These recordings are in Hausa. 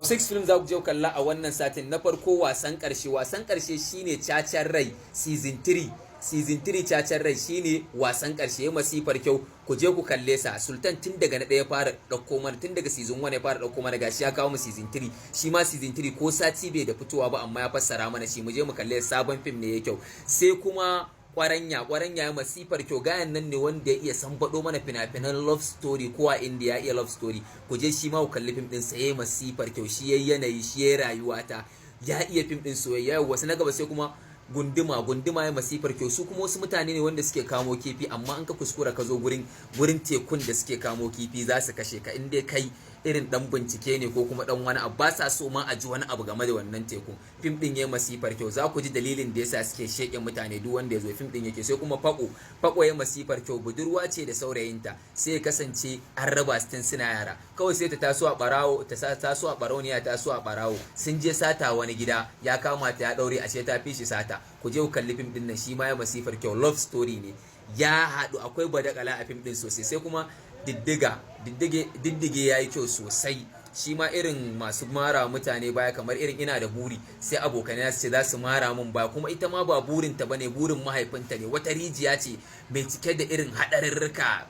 Six film za ku je kalla a wannan satin. Na farko, Wasan Karshe. Wasan Karshe shine Cacar Rai season 3. Season 3 Cacar Rai shine Wasan Karshe, ya masifar kyau, ku je ku kalle sa. Sultan tun daga na ɗaya fara ɗauko mana, tun daga season 1 ya fara ɗauko mana, gashi ya kawo mu season 3. Shi ma season 3 ko sati bai da fitowa ba, amma ya fassara mana shi. Mu je mu kalle, sabon fim ne, ya kyau. Sai kuma Kwaranya. Kwaranya ya masifar kyau. Gayan nan ne wanda ya iya sambaɗo mana fina-finan love story, ko a India ya iya love story. Ku je shi ma ku kalli fim din sa, yayi masifar kyau. Shi yayi Yanayi, shi yayi Rayuwata, ya iya fim din soyayya. Wasu na gaba, sai kuma Gunduma. Gunduma ya masifar kyau. Su kuma wasu mutane ne wanda suke kamo kifi, amma an ka kuskura ka zo gurin tekun da suke kamo kifi, za su kashe ka in dai kai irin dan bincike ne ko kuma dan wani abu. Ba sa so ma a ji wani abu game da wannan tekun. Fim din ya masifar kyau, za ku ji dalilin da yasa suke sheke mutane duk wanda ya zo. Fim din yake. Sai kuma Fako. Fako ya masifar kyau. Budurwa ce da saurayinta, sai ya kasance an raba su tun suna yara. Kawai sai ta taso a barawo, ta taso a barauniya, taso a barawo. Sun je sata wani gida, ya kama ta ya daure, ashe ta fi shi sata. Ku je ku kalli fim din nan, shi ma ya masifar kyau. Love story ne ya haɗu, akwai badakala a fim din sosai. Sai kuma Diddiga. Diddige ya yi kyau sosai. Shi ma irin masu mara mutane baya, kamar irin ina da buri, sai abokanai su ce za su mara mun baya, kuma ita ma ba burinta bane, burin mahaifinta ne. Wata rijiya ce mai cike da irin haɗarurruka,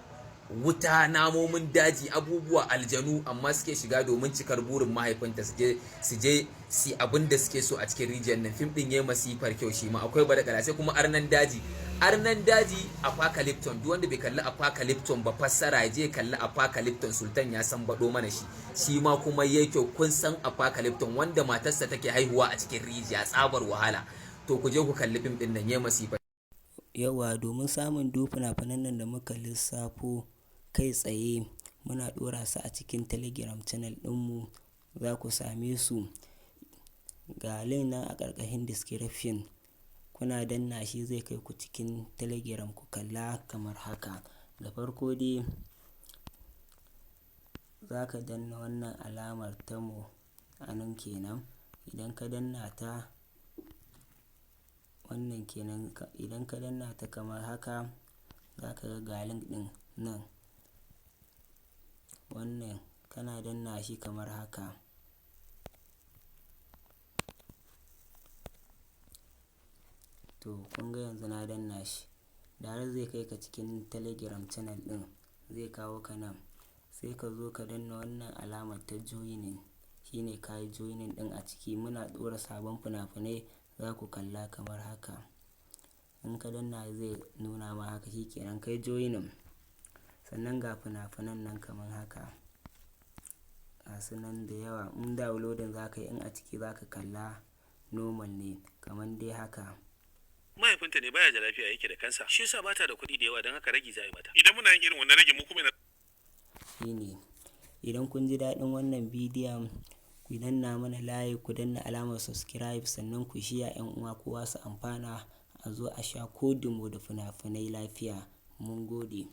wuta, namomin daji, abubuwa, aljanu, amma suke shiga domin cikar burin mahaifinta, su je su abin da suke so a cikin rijiyar nan. Fim din yayi masifar kyau, shi ma akwai badakala. Sai kuma Arnan Daji. Arnan Daji Apocalypton, duk wanda bai kalli Apocalypton ba, fassara, ya je kalli Apocalypton. Sultan ya san bado mana shi, shi ma kuma yayi kyau. Kun san Apocalypton, wanda matarsa take haihuwa a cikin rijiya, tsabar wahala. To, ku je ku kalli fim din nan, yayi masifar Yawa, domin samun duk fina-finan nan da muka lissafo kai tsaye, muna ɗora su a cikin Telegram channel ɗinmu. Za ku same su, ga link nan a ƙarƙashin description. Kuna danna shi zai kai ku cikin Telegram ku kalla kamar haka. Da farko dai za ka danna wannan alamar ta more a nan kenan. Idan ka danna ta, wannan kenan, idan ka danna ta kamar haka, za ka ga ga link ɗin nan. Wannan kana danna shi kamar haka. To, kun ga yanzu na danna shi. Direct zai kai ka cikin Telegram channel ɗin, zai kawo ka nan. Sai ka zo ka danna wannan alamar ta joining. Shine ka yi joining ɗin a ciki. Muna ɗora sabon fina-finai, za ku kalla kamar haka. In ka danna zai nuna ma haka, shi kenan kai joining. Sannan ga fina-finan nan kamar haka. Gasu nan da yawa. In downloading za ka yi, in a ciki za ka kalla normal ne kamar dai haka. Mahaifinta ne baya da lafiya, yake da kansa, shi yasa bata da kuɗi da yawa, don haka ragi za a yi mata. Idan muna yin irin wannan rage, mu kuma ina Shine. Idan kun ji daɗin wannan bidiyon, ku danna mana like, ku danna alamar subscribe, sannan ku share 'yan uwa kowa su amfana, a zo a sha kodumo da fina-finai lafiya. Mun gode.